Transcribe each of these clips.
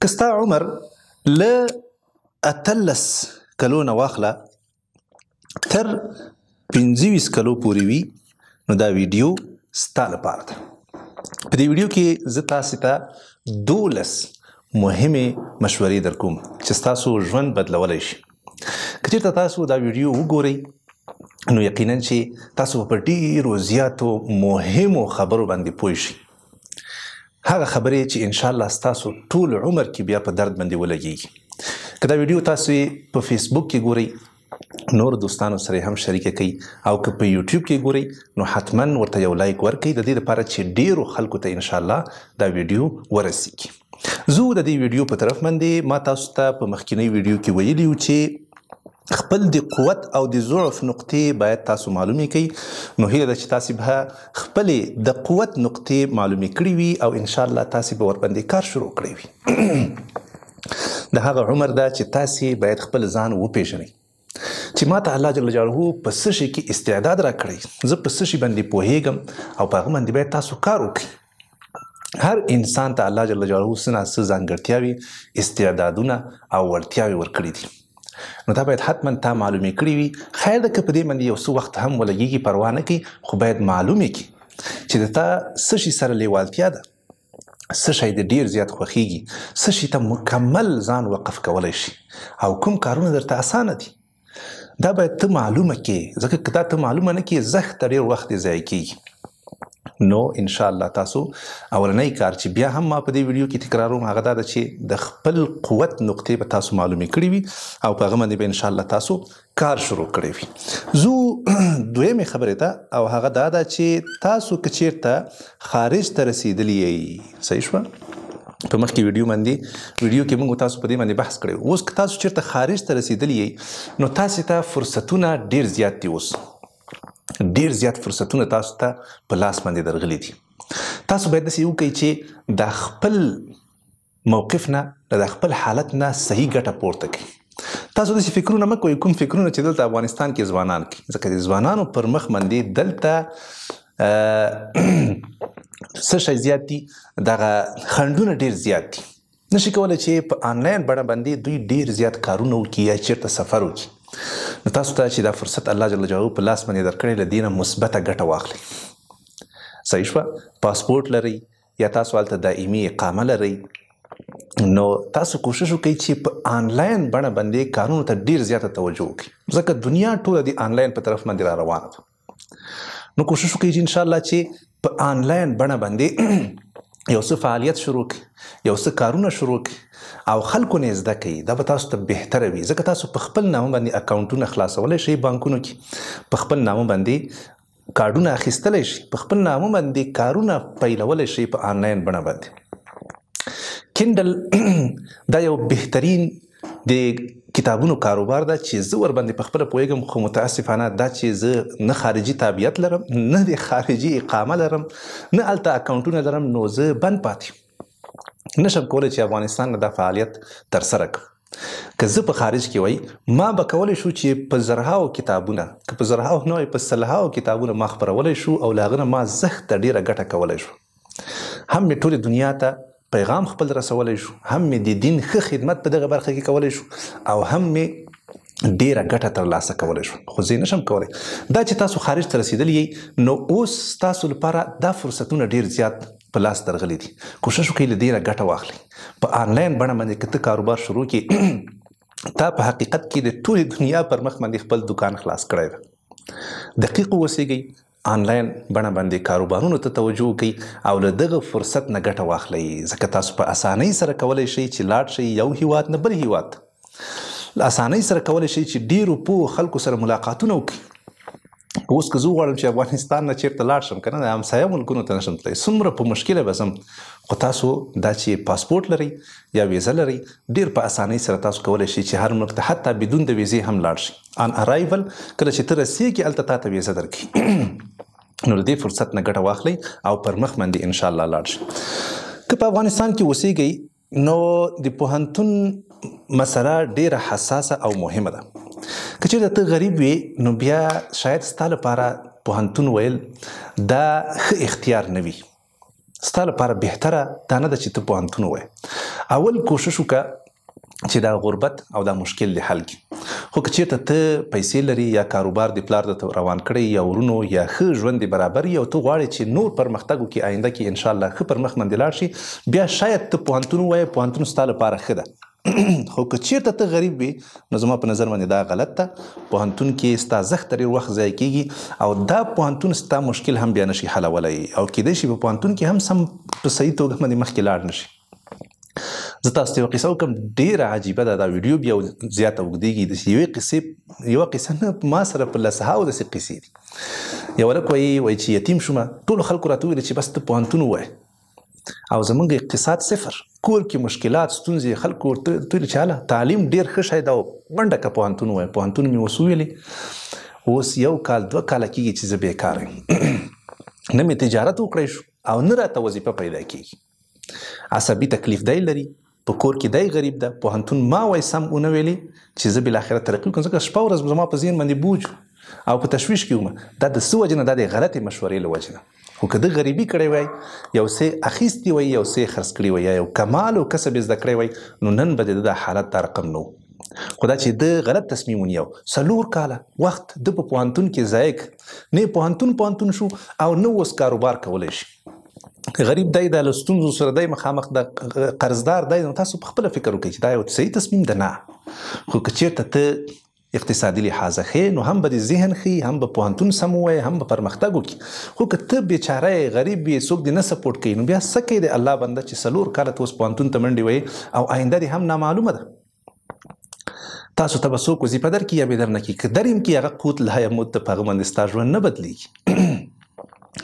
که ستا عمر له 18 کلو نه واخله تر 25 کلو پورې وي، نو دا ویډیو ستا لپاره ده. په دې ویډیو کې زه تاسې ته 12 مهمې مشورې درکوم چې ستاسو ژوند بدلولی شي. که چېرته تاسو دا ویډیو وګورئ، نو یقینا چې تاسو به په ډېرو زیاتو مهمو خبرو باندې پوه شئ، هغه خبرې چې انشاءالله ستاسو ټول عمر کې بیا په درد باندې ولګېږي. که دا ویډیو تاسو په فیسبوک کې ګورئ، نور دوستانو سره هم شریکه کړئ، او که په یوټیوب کې ګورئ، نو حتما ورته یو لایک ورکړئ، د دې لپاره چې ډیرو خلکو ته انشاءالله دا ویډیو ورسیږي. زه د دې ویډیو په طرف باندې، ما تاسو ته په مخکینۍ ویډیو کې ویلي وو چې خپل د قوت او د ضعف نقطې باید تاسو معلومې کړئ. نو هیله ده چې تاسې به خپلې د قوت نقطې معلومې کړې وي او انشاءالله تاسې به ورباندې کار شروع کړی وي. د هغه عمر ده چې تاسې باید خپل ځان وپېژنئ چې ما ته الله جل جلاله په څه شي کې استعداد راکړی، زه په څه شي باندې پوهېږم او په هغه باندې باید تاسو کار وکړئ. هر انسان ته الله جل جلاله څه نا څه ځانګړتیاوې، استعدادونه او وړتیاوې ورکړي دي، نو دا باید حتما تا معلومې کړې وي. خیر ده که په دې باندې یو څه وخت هم ولګېږي، پروا نه کوي، خو باید معلومې کړي چې د تا څه شي سره لیوالتیا ده، څه شی د ډیر زیات خوښیږي، څه شي ته مکمل ځان وقف کولی شي او کوم کارونه درته اسانه دي. دا باید ته معلومه کړې، ځکه که دا ته معلومه نه کړې، زښته ډېر وخت دې ضایع کېږي. نو انشاءالله تاسو اولنی کار چې بیا هم ما په دې ویډیو کې تکراروم، هغه دا ده چې د خپل قوت نقطې به تاسو معلومې کړې وي او په هغه باندې به انشاءالله تاسو کار شروع کړی وي. زو دویمې خبرې ته، او هغه دا ده چې تاسو که چېرته خارج ته رسېدلي یئ، صحیح شوه؟ په مخکې ویډیو باندې، ویډیو کې موږ تاسو په دې باندې بحث کړی. اوس که تاسو چېرته خارج ته رسېدلي یئ، نو تاسې ته فرصتونه ډېر زیات دي. اوس ډېر زیات فرصتونه تاسو ته په لاس باندې درغلي دي. تاسو باید داسې وکړئ چې د خپل موقف نه، د خپل حالت نه صحیح ګټه پورته کړئ. تاسو داسې فکرونه مه کوئ کوم فکرونه چې دلته افغانستان کې ځوانان کوي، ځکه د ځوانانو پر مخ باندې دلته څه شی زیات دي، دغه خنډونه ډېر زیات دي. نشي کولی چې په آنلاین بڼه باندې دوی ډېر زیات کارونه وکړي یا چېرته سفر وکړي. نو تاسو ته چې دا فرصت الله جل جلاله په لاس باندې درکړی، له دې نه مثبته ګټه واخلئ. صحیح شوه؟ پاسپورټ لرئ یا تاسو هلته دایمي اقامه لرئ، نو تاسو کوشش وکړئ چې په آنلاین بڼه باندې کارونو ته ډېر زیاته توجه وکړئ، ځکه دنیا ټوله د آنلاین په طرف باندې را روانه ده. نو کوشش وکړئ چې انشاءالله چې په آنلاین بڼه باندې یو څه فعالیت شروع کړئ، یو څه کارونه شروع کړئ او خلکو نه زده کړئ. دا به تاسو ته بهتره وي، ځکه تاسو په خپل نامه باندې اکاونټونه خلاصولی شئ، بانکونو کې په خپل نامه باندې کارډونه اخیستلی شئ، په خپل نامه باندې کارونه پیلولی شئ په آنلاین بڼه باندې. کندل دا یو بهترین د کتابونو کاروبار ده چې زه ورباندې په خپله پوهېږم، خو متاسفانه دا چې زه نه خارجي تابعیت لرم، نه د خارجي اقامه لرم، نه هلته اکاونټونه لرم، نو زه بند پاتې یم، نشم کولی چې افغانستان نه دا فعالیت ترسره کړم. که زه په خارج کې وای، ما به کولی شو چې په زرهاو کتابونه، که په زرهاو نه وای، په سلهاو کتابونه ما خپرولی شو او له هغه نه ما زښته ډېره ګټه کولی شو. هم مې ټولې دنیا ته پیغام خپل رسولی شو، هم مې د دین ښه خدمت په دغه برخه کې کولی شو او هم مې ډېره ګټه ترلاسه کولی شو، خو زه یې نشم کولی. دا چې تاسو خارج ته رسېدلي یئ، نو اوس ستاسو لپاره دا فرصتونه ډېر زیات په لاس درغلي دي. کوشش وکړئ له دې نه ګټه واخلئ. په آنلاین بڼه باندې که ته کاروبار شروع کړې، تا په حقیقت کې د ټولې دنیا پر مخ باندې خپل دکان خلاص کړی دی. دقیق واوسېږئ، آنلاین بڼه باندې کاروبارونو ته توجه وکړئ او له دغه فرصت نه ګټه واخلئ، ځکه تاسو په اسانۍ سره کولی شئ چې لاړ شئ یو هیواد نه بل هیواد ته. له اسانۍ سره کولی شئ چې ډېرو پوهو خلکو سره ملاقاتونه وکړئ. اوس که زه وغواړم چې افغانستان نه چېرته لاړ شم، که نه د همسایه ملکونو ته نشم تللی، څومره په مشکله به ځم. خو تاسو دا چې پاسپورټ لرئ یا ویزه لرئ، ډېر په اسانۍ سره تاسو کولی شئ چې هر ملک ته حتی بدون د ویزې هم لاړ شئ. آن ارایول کله چې ته رسېږې، هلته تا ته ویزه درکوي. نو له دې فرصت نه ګټه واخلئ او پر مخ باندې انشاءالله لاړ شئ. که په افغانستان کې اوسېږئ، نو د پوهنتون مسله ډېره حساسه او مهمه ده. که چېرته ته غریب وې، نو بیا شاید ستا لپاره پوهنتون ویل دا ښه اختیار نه وي. ستا لپاره بهتره دا نه ده چې ته پوهنتون ووایې. اول کوشش وکړه چې دا غربت او دا مشکل دې حل کړي. خو که چېرته ته پیسې لرې یا کاروبار دې پلار درته روان کړی یا ورونو یا ښه ژوند دې برابر وي او ته غواړې چې نور پرمختګ وکړي، آینده کې انشاءالله ښه پر مخ باندې لاړ شي، بیا شاید ته پوهنتون ووایې، پوهنتون ستا لپاره ښه ده. خو که چېرته ته غریب وي نو زما په نظر باندې دا غلط ده. پوهنتون کې ستا زښته ډېر وخت ضایع کېږي او دا پوهنتون ستا مشکل هم بیا نشي حلولی او کېدای شي په پوهنتون کې هم سم په صحیح توګه باندې مخکې لاړ نشي. زه تاسو ته یوه قصه وکړم، ډېره عجیبه ده. دا ویډیو بیا زیاته اوږدېږي. داسې یوې قصې، یوه قصه نه، ما سره په لسهاو داسې قصې دي. یو هلک وایي، وایي چې یتیم شومه، ټولو خلکو راته وویل چې بس ته پوهنتون ووایه او زمونږ اقتصاد صفر، کور کې مشکلات ستونزې، خلکو ورته ویل چې هله تعلیم ډېر ښه شی ده او منډه که پوهنتون ووایه. پوهنتون مې اوس وویلې، اوس یو کال دوه کاله کېږي چې زه بېکاره یم، نه مې تجارت وکړی شو او نه راته وظیفه پیدا کېږي. عصبي تکلیف دی لري، په کور کې دی غریب ده، پوهنتون ما وای سم ونه ویلې چې زه بالاخره ترقي وکړم، ځکه شپه ورځ زما په ذهن باندې بوج او په تشویش کې وم. دا د څه وجې نه؟ دا د غلطې مشورې له وجې نه. خو که ده غریبي کړی وای، یو څه اخیستي وای، یو څه خرڅ کړي وای، یا یو کمال او کسب یې زده کړی وای، نو نن به د ده دا حالت دا رقم نه و. خو دا چې ده غلط تصمیم ونیو، 4 کاله وخت ده په پوهنتون کې ضایع کړ، نه پوهنتون شو او نه اوس کاروبار کولی شي. غریب دی، د له ستونزو سره دی مخامخ، د قرضدار دی. نو تاسو په خپله فکر وکړئ چې دا یو صحیح تصمیم ده نه. خو که چېرته ته اقتصادي لحاظه ښې، نو هم به دې ذهن ښي، هم به پوهنتون سم ووایې، هم به پرمختګ وکړي. خو که ته بېچاره یې، غریب یې، څوک دې نه سپورټ کوي، نو بیا څه کوې د الله بنده چې 4 کاله ته اوس پوهنتون ته منډې وهې او آینده دې هم نامعلومه ده. تاسو ته به څوک وظیفه درکړي یا به در نه کړي، که در یې کړي هغه قوت لا یموت ته په هغه باندې ستا ژوند نه بدلېږي.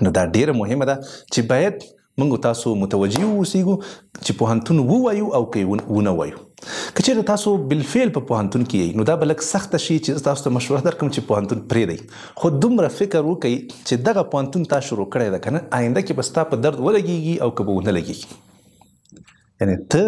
نو دا ډېره مهمه ده چې باید موږ تاسو متوجه واوسېږو چې پوهنتون ووایو او که ونه وایو. که چېرته تاسو بالفعل په پوهنتون کې یئ، نو دا به لږ سخته شي چې زه تاسو ته مشوره درکړم چې پوهنتون پرېږدئ، خو دومره فکر وکړئ چې دغه پوهنتون تا شروع کړی ده که نه، آینده کې به ستا په درد ولګېږي او که به ونه لګېږي. یعنې ته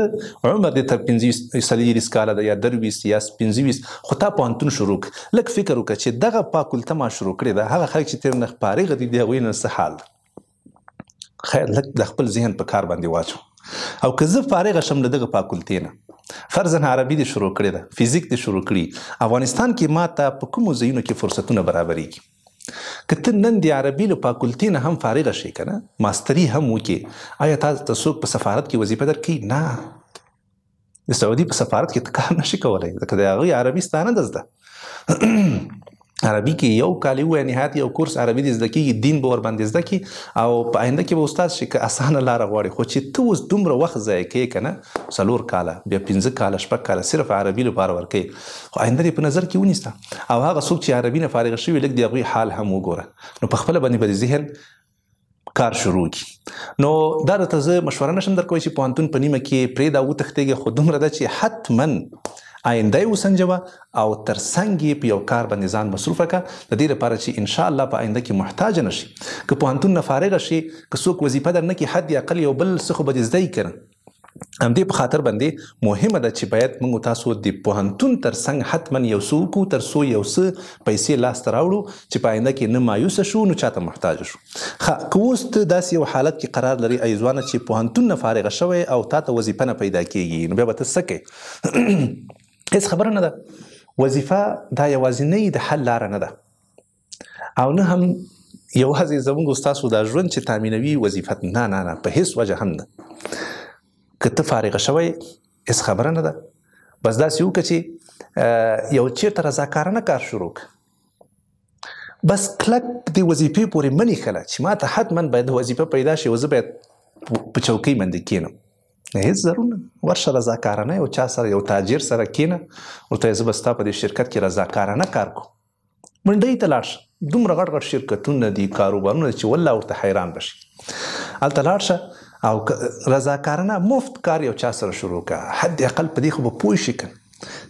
عمر دې تر 25 کاله ده یا 23 یا 25، خو تا پوهنتون شروع کړ، لږ فکر وکړه چې دغه فاکولته ما شروع کړې ده، هغه خلک چې ترې نه فارغ دي د هغوی نن څه حال ده. خیر، لږ د خپل ذهن په کار باندې واچو. او که زه فارغه شم له دغه فاکولتې نه، فرضاً عربي دې شروع کړې ده، فزیک دې شروع کړي، افغانستان کې ما ته په کومو ځایونو کې فرصتونه برابرېږي؟ که ته نن د عربي له فاکولتې نه هم فارغه شې که نه، ماستري هم وکړې، آیا تا ته څوک په سفارت کې وظیفه درکوي؟ نه، د سعودي په سفارت کې ته کار نشي کولی، ځکه د هغوی عربي ستا نه ده زده. عربي کې یو کال ووایه، نهایت یو کورس عربي دې زده کېږي، دین به ورباندې زده کړي او په آینده کې به استاد شي که اسانه لاره غواړي. خو چې ته اوس دومره وخت ضایع کوې که نه، 4 کاله بیا 5 کاله 6 کاله صرف عربي لپاره ورکوې، خو آینده دې په نظر کې ونیسه. او هغه څوک چې عربي نه فارغ شوي، لږ د هغوی حال هم وګوره، نو په خپله باندې به د ذهن کار شروع کړي. نو دا درته زه مشوره نشم درکولی چې پوهنتون په نیمه کې پرېږده او وتښتېږې، خو دومره ده چې حتما آینده یې وسنجوه او تر څنګ یې په یو کار باندې ځان مصروفه کړه، د دې لپاره چې انشاءالله په آینده کې محتاج نه شي. که پوهنتون نه فارغه شي، که څوک وظیفه در نه کړي، حد اقل یو بل څه خو به دې زده یي که نه. همدې په خاطر باندې مهمه ده چې باید موږ تاسو د پوهنتون تر څنګ حتما یو څه وکړو، تر څو یو څه پیسې لاسته راوړو چې په آینده کې نه مایوسه شو، نو چاته محتاج شو. ښه، که اوس ته داسې یو حالت کې قرار لرې ای ځوانه چې پوهنتون نه فارغه شوی او تا ته وظیفه نه پیدا کېږي، نو بیا به ته څه کوې؟ هېڅ خبره نه ده. وظیفه دا یوازینۍ د حل لاره نه ده، او نه هم یوازې زموږ ستاسو دا ژوند چې تامینوي وظیفه، نه نه نه، په هېڅ وجه هم نه. که ته فارغه شوی هېڅ خبره نه ده، بس داسې وکړه چې یو چېرته رضاکارانه کار شروع کړه، بس کلک د وظیفې پورې مه نښله چې ما ته حتما باید وظیفه پیدا شي او زه باید په چوکۍ باندې کښېنم. هېڅ ضرور نه، ورشه رضاکارانه یو چا سره، یو تاجر سره کښېنه، ورته زه به ستا په دې شرکت کې رضاکارانه کار کوم. منډۍ ته لاړ شه، دومره غټ غټ شرکتونه دي، کاروبارونه دي چې والله ورته حیران به شي. هلته لاړ شه او رضاکارانه مفت کار یو چا سره شروع کړه، حد اقل په دې خو به پوه شي که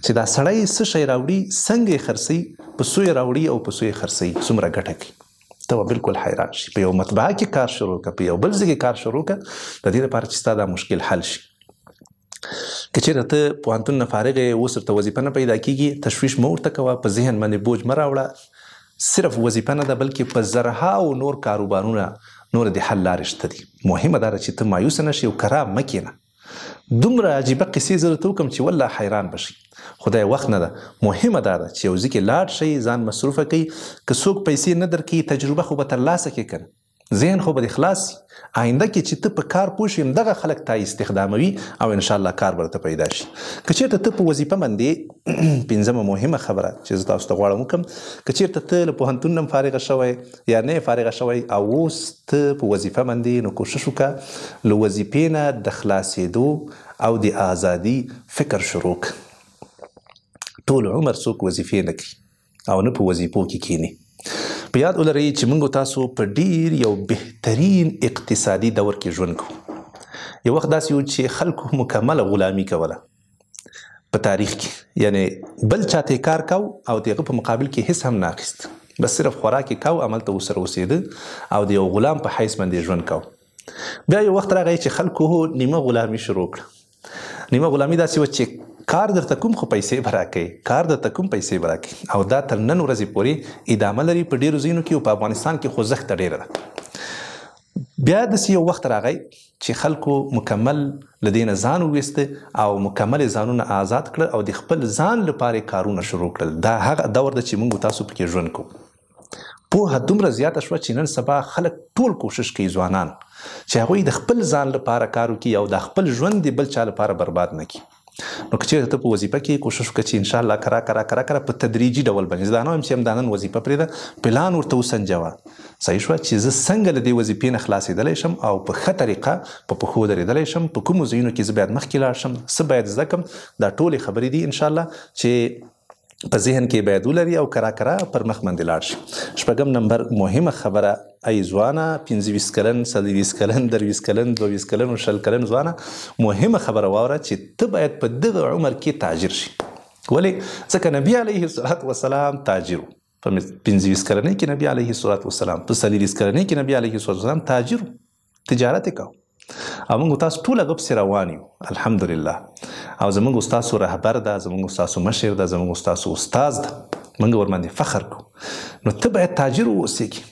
چې دا سړی څه شی راوړي، څنګه یې خرڅوي، په څو یې راوړي او په څو یې خرڅوي، څومره ګټه کوي. ته به بالکل حیران شي. په یو مطبعه کې کار شروع کړه، په یو بل ځای کې کار شروع کړه، د دې لپاره چې ستا دا مشکل حل شي. که چېرته ته پوهنتون نه فارغ یې، اوس درته وظیفه نه پیدا کېږي، تشویش مه ورته کوه، په ذهن باندې بوج مه راوړه. صرف وظیفه نه ده، بلکې په زرهاو نور کاروبارونه نور د حل لارې شته دي. مهمه دا ده چې ته مایوسه نه شې او کرا مه کښېنه. دومره عجیبه قصې زه درته وکړم چې والله حیران به شئ، خو دا یې وخت نه ده. مهمه دا ده چې یو ځای کې لاړ شئ، ځان مصروفه کړئ. که څوک پیسې نه درکوي، تجربه خو به ترلاسه کړې که نه، ذهن خو به دې خلاص شي. آینده کې چې ته په کار پوه شې، همدغه خلک تا استخداموي او انشاءالله کار به درته پیدا شي. که چېرته ته په وظیفه باندې، پنځمه مهمه خبره چې زه تاسو ته غواړم وکړم، که چېرته ته له پوهنتون نه فارغه شوی یا نه فارغه شوی او اوس ته په وظیفه باندې، نو کوشش وکړه له وظیفې نه د خلاصېدو او د ازادي فکر شروع کړه. ټول عمر څوک وظیفې نه کوي او نه په وظیفو کې کښېني. په یاد ولرئ چې موږ تاسو په ډیر یو بهترین اقتصادي دور کې ژوند کوو. یو وخت داسې و چې خلکو مکمله غلامي کوله په تاریخ کې، یعنی بل چاته یې کار کاو او د هغه په مقابل کې هیڅ هم نه اخیست، بس صرف خوراک یې کاو، هملته ورسره اوسېده او د یو غلام په حیث باندې ژوند کاو. بیا یو وخت راغی چې خلکو نیمه غلامي شروع کړه. نیمه غلامي داسې وه چې کار درته کوم خو پیسې به راکوي، کار درته کوم پیسې به راکوي، او دا تر نن ورځې پورې ادامه لري په ډېرو ځایونو کې، او په افغانستان کې خو زښته ډېره ده. بیا داسې یو وخت راغی چې خلکو مکمل له دې نه ځان وویسته او مکمل یې ځانونه آزاد کړل او د خپل ځان لپاره یې کارونه شروع کړل. دا هغه دور ده چې موږ تاسو پکې ژوند کوو. پوهه دومره زیاته شوه چې نن سبا خلک ټول کوشش کوي، ځوانان، چې هغوی د خپل ځان لپاره کار وکړي او د خپل ژوند د بل چا لپاره برباد نه کړي. نو که چېرته ته په وظیفه کې کوشش وکړه چې انشاءالله کرا کرا کرا کرا په تدریجي ډول باندې، زه دا نه وایم چې همدا نن وظیفه پرېږده، پلان ورته وسنجوه، صحیح شوه چې زه څنګه له دې وظیفې نه خلاصېدلی شم او په ښه طریقه په پښو درېدلی شم، په کومو ځایونو کې زه باید مخکې لاړ شم، څه باید زده کړم. دا ټولې خبرې دي انشاءالله چې په ذهن کې باید ولري او کرا کرا پر مخ باندې لاړ شي. شپږم نمبر مهمه خبره، ای ځوانه، 25 کلن، 24 کلن، 23 کلن، 22 کلن او 20 کلن ځوانه، مهمه خبره واوره چې ته باید په دغه عمر کې تاجر شي. ولې؟ ځکه نبی علیه الصلاة والسلام تاجر و. په 25 کلنۍ کې نبی علیه الصلاة والسلام، په 24 کلنۍ کې نبی علیه الصلاة والسلام تاجر و، تجارت یې کاوه. او موږ تاسو ټول هغه پسې روان یو الحمدلله. او زموږ ستاسو رهبر ده، زموږ ستاسو مشر ده، زموږ ستاسو استاد ده، موږ ورباندې فخر کوو. نو ته باید تاجر واوسېږي.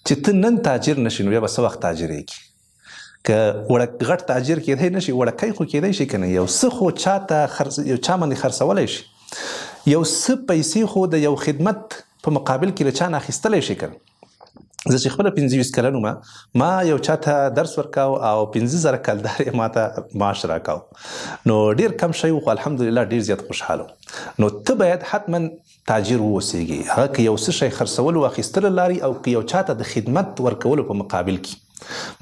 چې ته نن تاجر نه شې نو بیا به څه وخت تاجرېږي؟ که غټ تاجر کېدی نه شي، وړکی خو کېدی شي که نه، یو څه خو چا ته یو چا باندې خرڅولی شي، یو څه پیسې خو د یو خدمت په مقابل کې له چا نه اخیستلی شي که نه. زه چې خپله 25 کلن وم، ما یو چا ته درس ورکاو او 5000 کلدار یې ما ته معاش راکاو. نو ډېر کم شی و، خو الحمدلله ډېر زیات خوشحاله وم. نو ته باید حتما تاجر واوسېږي، هغه که یو څه شی خرڅولو اخیستلو لارې او که یو چا ته د خدمت ورکولو په مقابل کې.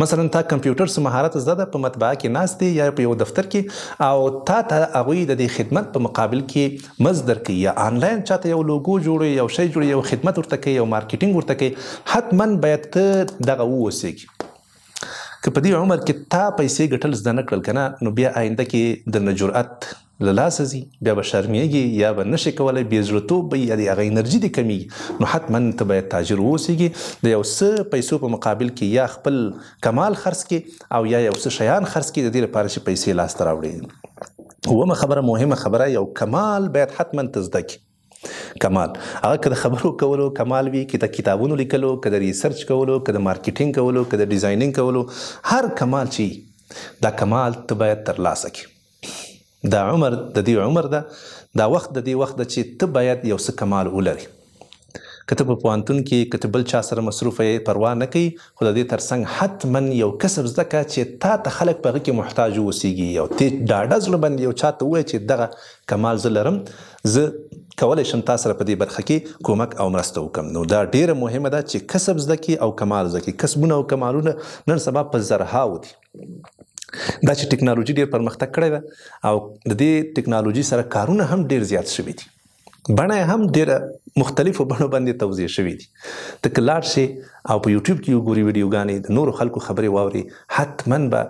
مثلا تا کمپیوټر څه مهارت زده ده، په مطبعه کې ناست دی یا په یو دفتر کې، او تا ته هغوی د دې خدمت په مقابل کې مزد درکوي، یا آنلاین چاته یو لوګو جوړوي، یو شی جوړوي، یو خدمت ورته کوي، یو مارکیټینګ ورته کوي، حتما باید ته دغه واوسېږي. که په دې عمر کې تا پیسې ګټل زده نه کړل که نه، نو بیا آینده کې درنه جرأت له لاسه ځي، بیا به شرمېږي یا به نشې کولی، بې زړه به یا د هغه انرژي دې کمیږي. نو حتما ته باید تاجر واوسېږي، د یو څه پیسو په مقابل کې یا خپل کمال خرڅ کړې او یا یو څه شیان خرڅ کړې، د دې لپاره چې پیسې لاسته راوړې. اوومه خبره، مهمه خبره، یو کمال باید حتما ته زده کړې. کمال هغه که د خبرو کولو کمال وي، که د کتابونو لیکلو، که د research کولو، که د marketing کولو، که د designing کولو، هر کمال چې دا کمال ته باید ترلاسه کړې. دا عمر د دې عمر ده، دا وخت د دې وخت ده چې ته باید یو څه کمال ولرې. که ته په پوهنتون کې، که ته بل چا سره مصروفه یې، پروا نه کوي، خو د دې ترڅنګ حتما یو کسب زده کړه چې تا ته خلک په هغه کې محتاج واوسېږي، او ته ډاډه زړه باندې یو چا ته ووایې چې دغه کمال زه لرم، زه کولی شم تا سره په دې برخه کې کومک او مرسته وکړم. نو دا ډېره مهمه ده چې کسب زده کړې او کمال زده کړې. کسبونه او کمالونه نن سبا په زرهاوو دي. دا چې ټکنالوژي ډېر پرمختګ کړی ده او د دې ټکنالوژي سره کارونه هم ډېر زیات شوي دي، بڼه یې هم ډېره مختلفو بڼو باندې توضیح شوي دي. ته که لاړ شې او په یوټیوب کې وګورې ویډیوګانې، د نورو خلکو خبرې واورې، حتما به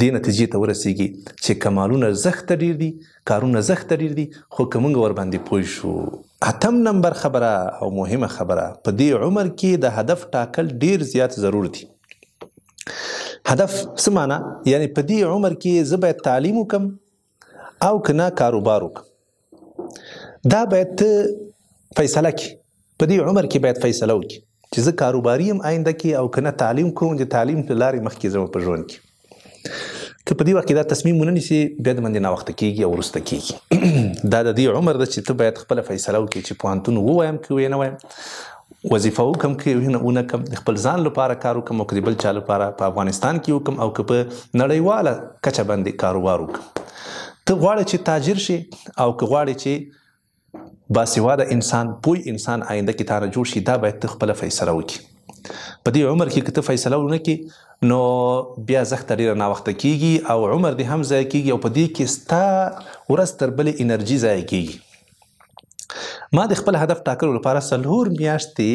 دې نتیجې ته ورسیږي چې کمالونه زښته ډېر دي، کارونه زښته ډېر دي، خو که موږ ورباندې پوه شو. اتم نمبر خبره او مهمه خبره، په دې عمر کې د هدف ټاکل ډېر زیات ضرور دي. هدف څه معنا؟ یعنی په دې عمر کې زه باید تعلیم وکم او که نه کاروبار وکم، دا باید ته فیصله کړې. په دې عمر کې باید فیصله وکړي. چې زه کاروباري یم آینده کې او که نه تعلیم کوم، د تعلیم له لارې مخکې ځم په ژوند کې. که په دې وخت کې دا تصمیم ونه نیسې، بیا د باندې ناوخته کېږي او وروسته کېږي. دا د دې عمر ده چې ته باید خپله فیصله وکړې چې پوهنتون ووایم که ویې نه وایم، وظیفه وکم که ونه کم، د خپل ځان لپاره کار وکم او که د بل چا لپاره په افغانستان کې وکم او که په نړیواله کچه باندې کاروبار وکم. ته غواړې چې تاجر شې او که غواړې چې باسواده انسان، پوی انسان آینده کې تانه جوړ شي، دا باید ته خپله فیصله وکړي. په دې عمر کې که ته فیصله ونه کړې نو بیا زښته ډېره ناوخته کېږي او عمر دې هم ضایع کېږي او په دې کې ستا ورځ تر بلې انرژي ضایع کېږي. ما د خپل هدف ټاکلو لپاره 4 میاشتې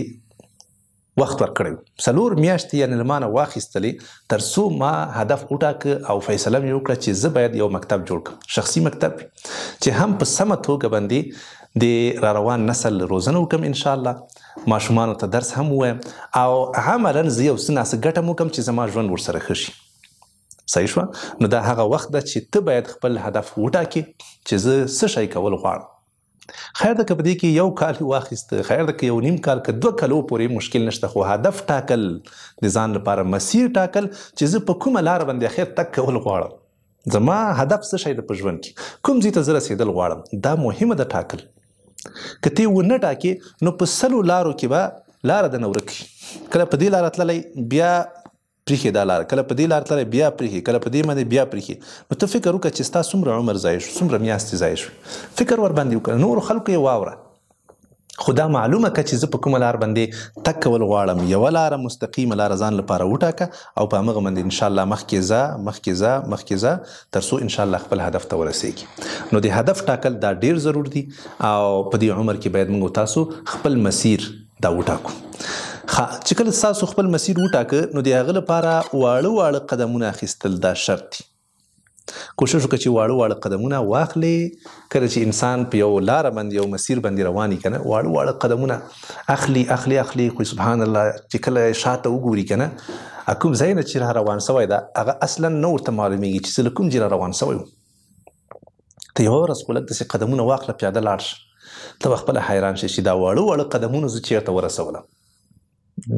وخت ورکړی و. 4 میاشتې یعنې له ما نه واخیستلې تر څو ما هدف وټاکه او فیصله مې وکړه چې زه باید یو مکتب جوړ کړم، شخصي مکتب چې هم په سمه توګه باندې د را روان نسل روزنه وکړم انشاءالله، ماشومانو ته درس هم ووایم او عملا زه یو څه ناڅه ګټه هم وکړم چې زما ژوند ورسره ښه شي. صحیح شوه؟ نو دا هغه وخت ده چې ته باید خپل هدف وټاکې چې زه څه شی کول غواړم. خیر ده که په دې کې یو کال واخیست، خیر ده که یو نیم کال، که 2 کلو پورې مشکل نشته، خو هدف ټاکل د ځان لپاره مسیر ټاکل چې زه په کومه لاره باندې اخر تګ کول غواړم، زما هدف څه شی ده په ژوند کې، کوم ځای ته زه رسېدل غواړم، دا مهمه ده ټاکل. که ته یې ونه ټاکې نو په 100 لارو کې به لاره درنه ورک شي. کله په دې لاره تللی بیا پرېښې دا لاره، کله په دې لار تللی بیا پرېښې، کله په دې باندې بیا پرېښې. نو ته فکر وکړه چې ستا څومره عمر ضایع شو، څومره میاشتې ضایع شوې، فکر ورباندې وکړه، نورو خلکو یې واوره، خو دا معلومه کړه چې زه په کومه لار باندې تګ کول غواړم. یوه لاره مستقیمه لاره ځان لپاره وټاکه او په همغه باندې انشاءالله مخکې ځه، مخکې ځه، مخکې ځه، تر څو انشاءالله خپل هدف ته ورسېږي. نو د هدف ټاکل دا ډېر ضرور دي او په دې عمر کې باید موږ تاسو خپل مسیر دا وټاکو. چې کله تاسو خپل مسیر وټاکه نو د هغه لپاره واړه واړه قدمونه اخیستل دا شرط دي. کوشش وکړه چې واړه واړه قدمونه واخلې. کله چې انسان په یو لاره باندې یو مسیر باندې روان وي که نه، واړه واړه قدمونه اخلي اخلي اخلي، خو سبحان الله چې کله شاته وګوري که نه، کوم ځای نه چې را روان سوی ده هغه اصلا نه ورته معلومیږي چې زه له کوم ځای را روان سوی وم. ته یوه ورځ خو لږ داسې قدمونه واخله پیاده لاړ شه، ته به خپله حیران شې چې دا واړه واړه قدمونه زه چېرته ورسولم.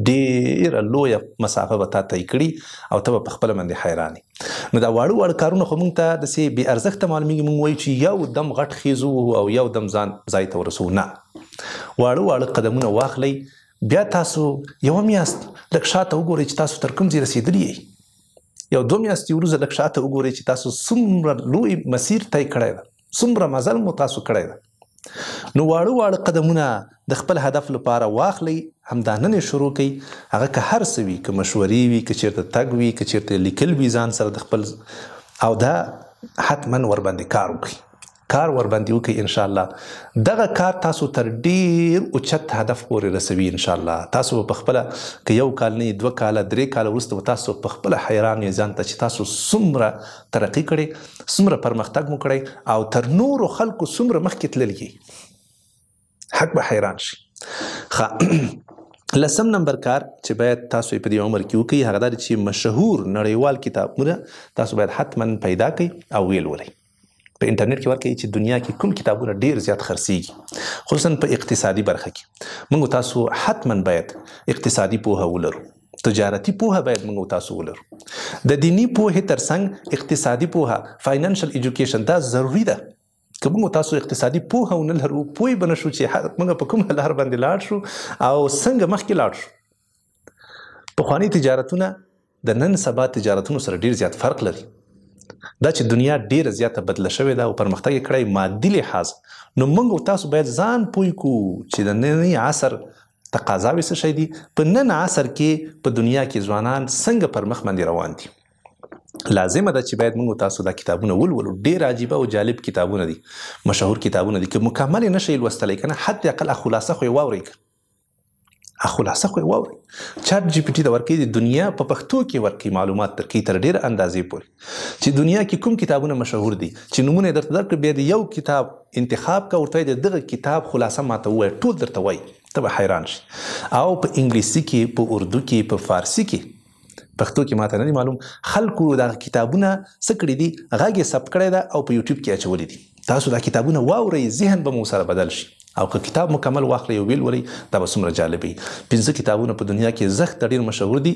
ډېره لویه مسافه به تا طی کړي او ته به په خپله باندې حیران یې. نو دا واړه واړه کارونه خو موږ ته داسې بې ارزښته معلومیږي، موږ وایو چې یو دم غټ خیز ووهو او یو دم ځان ځای ته ورسوو. نه، واړه واړه قدمونه واخلئ، بیا تاسو یوه میاشت لږ شاته وګورئ چې تاسو تر کوم ځای رسېدلي یئ، یو 2 میاشتې وروسته لږ شاته وګورئ چې تاسو څومره لوی مسیر طی کړی ده، څومره مزل مو تاسو کړی ده. نو واړه واړه قدمونه د خپل هدف لپاره واخلئ، همدا نن یې شروع کړئ. هغه که هر څه وي، که مشورې وي، که چېرته تګ وي، که چېرته لیکل وي ځان سره د خپل، او دا حتما ورباندې کار وکړئ، کار ورباندې وکړئ انشاءالله. دغه کار تاسو تر ډېر اوچت هدف پورې رسوي انشاءالله. تاسو به په خپله که یو کال نه 2 کاله 3 کاله وروسته به تاسو په خپله حیران یئ ځان ته چې تاسو څومره ترقي کړې، څومره پرمختګ مو کړی او تر نورو خلکو څومره مخکې تللی یئ، حق به حیران شي. لسم نمبر کار چې باید تاسو یې په دې عمر کې وکړئ هغه دا دی چې مشهور نړیوال کتابونه تاسو باید حتما پیدا کړئ او ویې لولئ. په انټرنیټ کې ورکړئ چې دنیا کې کوم کتابونه ډیر زیات خرڅیږي، خصوصا په اقتصادي برخه کې. موږ تاسو حتما باید اقتصادي پوهه ولرو، تجارتي پوهه باید موږ تاسو ولرو، د دیني پوهې ترڅنګ اقتصادي پوهه، financial education دا ضروري ده. که موږ تاسو اقتصادي پوهه ونه لرو، پوه به نه شو چې موږ په کومه لار باندې لاړ شو او څنګه مخکې لاړ شو. پخواني تجارتونه د نن سبا تجارتونو سره ډیر زیات فرق لري. دا چې دنیا ډیره زیاته بدله شوې ده او پرمختګ یې کړی مادي لحاظ، نو موږ او تاسو باید ځان پوه کړو چې د ننني عصر تقاضاوې څه شی دي، په نن عصر کې په دنیا کې ځوانان څنګه پر مخ باندې روان دي. لازمه ده چې باید موږ تاسو دا کتابونه ولولو. ډېر عجیبه او جالب کتابونه دي، مشهور کتابونه دي، که مکمل یې نه شئ لوستلی که نه، حد اقل خلاصه خو یې واورئ، خلاصه خو یې واورئ. ChatGPT ته ورکوي، د دنیا په پښتو کې ورکوي، معلومات درکوي تر ډېره اندازې پورې چې دنیا کې کوم کتابونه مشهور دي، چې نومونه یې درته درکړي، بیا د یو کتاب انتخاب که ورته وایي د دغه کتاب خلاصه ماته ووایه، ټول درته وایي، ته به حیران شې. او په انګلیسي کې، په اردو کې، په فارسي کې، پښتو کې ماته نه دي معلوم، خلکو دغه کتابونه څه کړي دي، غږ یې ثبت کړی ده او په یوټیوب کې اچولي دي. تاسو دا کتابونه واورئ، ذهن به مو سره بدل شي. او که کتاب مکمل واخلئ او ویلولئ دا به څومره جالب وي. 5 کتابونه په دنیا کې زښته ډېر مشهور دي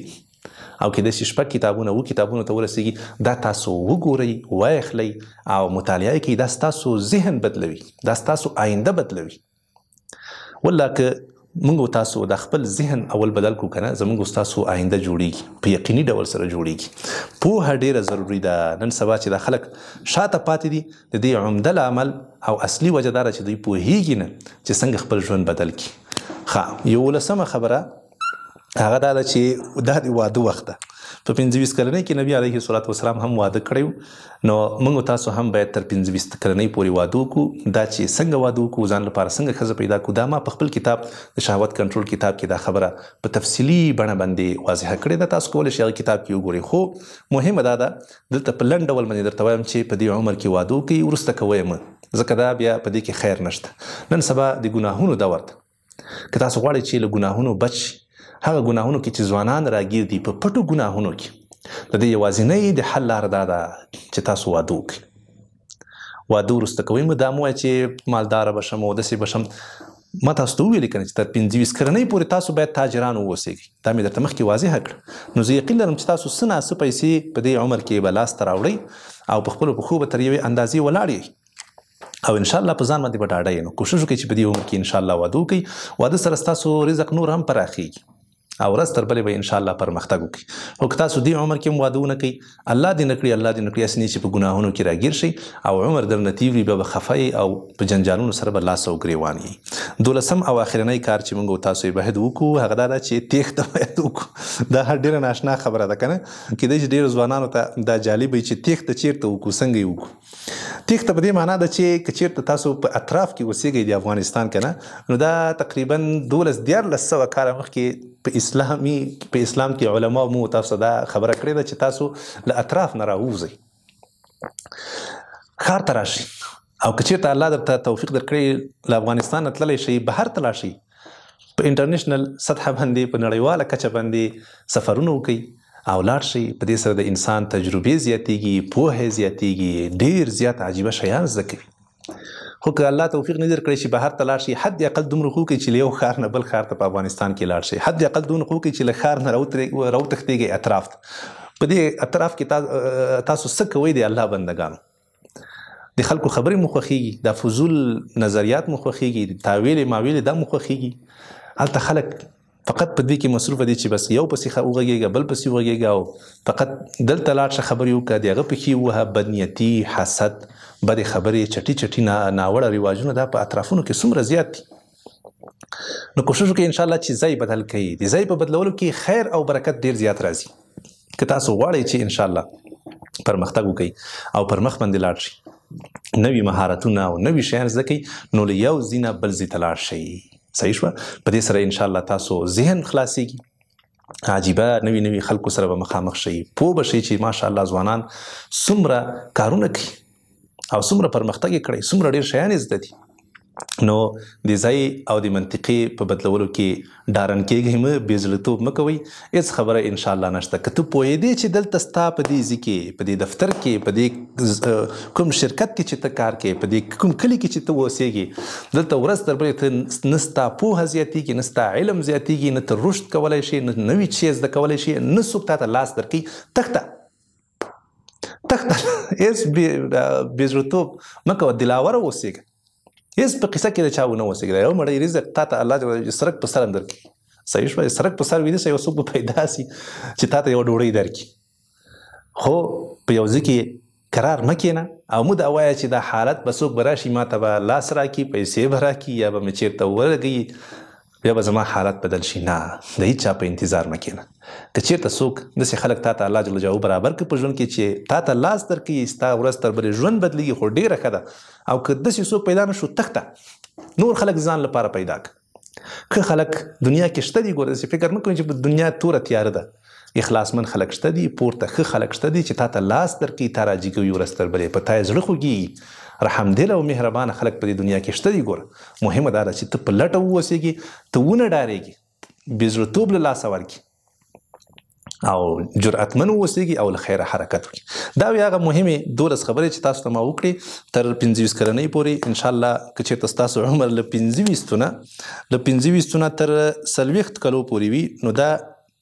او کېدای شي 6 کتابونه 7 کتابونو ته ورسېږي. دا تاسو وګورئ، وایخلئ او مطالعه یې کړئ. دا ستاسو ذهن بدلوي، دا ستاسو آینده بدلوي. والله که موږ تاسو د خپل ذهن اول بدل کړو که نه، زموږ ستاسو آینده جوړیږي، په یقیني ډول سره جوړیږي. پوهه ډېره ضروري ده. نن سبا چې دا خلک شاته پاتې دي، د دې عمده لامل او اصلي وجه دا ده چې دوی پوهیږي نه چې څنګه خپل ژوند بدل کړي. ښه، 11مه خبره هغه دا ده چې دا د واده وخت ده. په 25 کلنۍ کې نبی علیه الصلاة والسلام هم واده کړی و، نو موږ تاسو هم باید تر 25 کلنۍ پورې واده وکړو. دا چې څنګه واده وکړو، ځان لپاره څنګه ښځه پیدا کړو، دا ما په خپل کتاب د شهوت کنټرول کتاب کې دا خبره په تفصیلي بڼه باندې واضحه کړې ده. تاسو کولی شئ هغه کتاب کې وګورئ. خو مهمه دا ده، دلته په لنډ ډول باندې درته وایم چې په دې عمر کې واده وکړئ، وروسته کوئ مه، ځکه دا بیا په دې کې خیر نشته. نن سبا د ګناهونو دور ده. که تاسو غواړئ چې له ګناهونو بچ شئ، هغه ګناهونو کې چې ځوانان راګیر دي، په پټو ګناهونو کې، د دې یوازینۍ د حل لاره دا ده چې تاسو واده وکړئ. واده وروسته کوئ مه، دا مه وایئ چې مالداره به شم او داسې به شم. ما تاسو ته وویلې که نه چې تر 25 کلنۍ پورې تاسو باید تاجران واوسېږئ. دا مې درته مخکې واضحه کړه. نو زه یقین لرم چې تاسو څه نا څه پیسې په دې عمر کې به لاسته راوړئ او په خپلو پښو به تر یوې اندازې ولاړ یئ او انشاءالله په ځان باندې به ډاډه یئ. نو کوشش وکړئ چې په دې عمر کې انشاءالله واده وکړئ. واده سره ستاسو رزق نور هم پراخېږي او ورځ تر بلې به انشاءالله پرمختګ وکړي. خو که تاسو دې عمر کې هم واده ونه کړئ، الله دې نه کړي، الله دې نه کړي هسې نه چې په ګناهونو کې راګیر شئ او عمر درنه تېر وي، بیا به خفه یئ او په جنجالونو سره به لاس او ګریوان یئ. 12 او آخرنی کار چې موږ تاسو یې باید وکړو هغه دا ده چې تېښته باید وکړو. دا ډېره ناشنا خبره ده که نه، کېدای شي ډېرو ځوانانو ته دا جالب وي چې تېښته چېرته وکړو، څنګه یې وکړو. تېښته په دې معنا ده چې که چېرته تاسو په اطراف کې اوسېږئ د افغانستان که نه، نو دا تقریبا 12 1300 کاله مخکې په اسلام کې علما مو تاسو دا خبره کړې ده چې تاسو له اطراف نه راووځئ، ښار ته راشئ، او که چېرته الله درته توفیق درکړي له افغانستان نه تللی شئ، بهر ته لاړ شئ، په انټرنیشنل سطحه باندې، په نړیواله کچه باندې سفرونه وکړئ او لاړ شئ. په دې سره د انسان تجربې زیاتېږي، پوهه زیاتېږي، ډېر زیات عجیبه شیان زده کوي. خو که الله توفیق نه درکړي چې بهر ته لاړ شئ، حد اقل دومره خو وکړئ چې له یو ښار نه بل ښار ته په افغانستان کې لاړ شئ، حد اقل دومره خو وکړئ چې له ښار نه راوتښتېږئ اطراف ته. په دې اطراف کې تاسو څه کوئ د الله بندګانو؟ د خلکو خبرې مو خوښېږي، دا فضول نظریات مو خوښېږي، تاویلې ماویلې دا مو خوښېږي. هلته خلک فقط په دې کې مصروفه دي چې بس یو پسې وغږېږه، بل پسې وغږېږه، او فقط دلته لاړ شه خبرې وکړه، د هغه پښې ووهه. بدنیتي، حسد، بدې خبرې، چټي چټي ناوړه رواجونه دا په اطرافونو کې څومره زیات دي. نو کوشش وکړئ انشاءالله چې ځای بدل کړئ. د ځای په بدلولو کې خیر او برکت ډېر زیات راځي. که تاسو غواړئ چې انشاءالله پرمختګ وکړئ او پر مخ باندې لاړ شئ، نوي مهارتونه او نوي شیان زده کړئ، نو له یو ځای نه بل ځای ته لاړ شئ. صحیح شوه؟ په دې سره انشاءالله تاسو ذهن خلاصېږي، عجیبه نوي نوي خلکو سره به مخامخ شئ، پوه به شئ چې ماشاءالله ځوانان څومره کارونه کوي او څومره پرمختګ یې کړی، څومره ډېر شیان یې زده دي. نو د ځای او د منطقې په بدلولو کې ډارن کېږئ مه، بې زړهتوب مه کوئ، هېڅ خبره انشاءالله نشته. که ته پوهېدې چې دلته ستا په دې ځای کې، په دې دفتر کې، په دې کوم شرکت کې چې ته کار کوې، په دې کوم کلي کې چې ته اوسېږې، دلته ورځ تر بلې ته نه ستا پوهه زیاتېږي، نه ستا علم زیاتېږي، نه ته رشد کولی شې، نه نوي شی زده کولی شې، نه څوک تا ته لاس درکوي، تښته تښته، هېڅ بې زړهتوب مه کوه، دلاوره اوسېږه، هېڅ په قصه کې د چا ونه اوسېږه. یو مړی رزق تا ته الله جل سرک په سر هم درکړي. صحیح شوه؟ سرک په سر ویده شه، یو څوک به پیدا سي چې تا ته یوه ډوډۍ درکړي. خو په یو ځای کې قرار مه کښېنه او مه دا وایه چې دا حالت به څوک به راشي ما ته به لاس راکړي، پیسې به راکړي، یا به مې چېرته ولګوي، بیا به زما حالت بدل شي. نه، د هېچا په انتظار مه کښېنه. که چېرته څوک داسې خلک تا ته الله جل جلاله برابر کړي په ژوند کې چې تا ته لاس درکوي، ستا ورځ تر بلې ژوند بدلېږي، خو ډېره ښه ده. او که داسې څوک پیدا نه شو، تښته، نور خلک ځان لپاره پیدا کړه. ښه خلک دنیا کې شته دي، ګوره داسې فکر مه کوئ چې په دنیا توره تیاره ده. اخلاصمن خلک شته دي، پورته ښه خلک شته دي چې تا ته لاس درکوي، تا راجیګوي ورځ تر بلې، په تا یې زړه خوږېږي. رحمدل او مهربانه خلک په دې دنیا کې شته دي. ګوره مهمه دا ده چې ته په لټه واوسېږې، ته ونه ډارېږې، بې زړهتوب له لاسه ورکړي. او جرأتمن واوسېږي او له خیره حرکت وکړي. دا وې هغه مهمې 12 خبرې چې تاسو ته ما وکړې تر 25 کلنۍ پورې. ان شاء الله که چېرته ستاسو عمر له 25 نه تر 40 کلو پورې وي، نو دا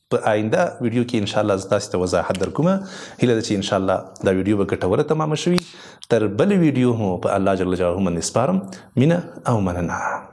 په آینده ویډیو کې ان شاء الله زه تاسو ته وضاحت درکوم. هیله ده چې ان شاء الله دا ویډیو به ګټوره تمامه شوي. تر بلې ویډیو هم په الله جل جلاله باندې سپارم. مینه او مننه.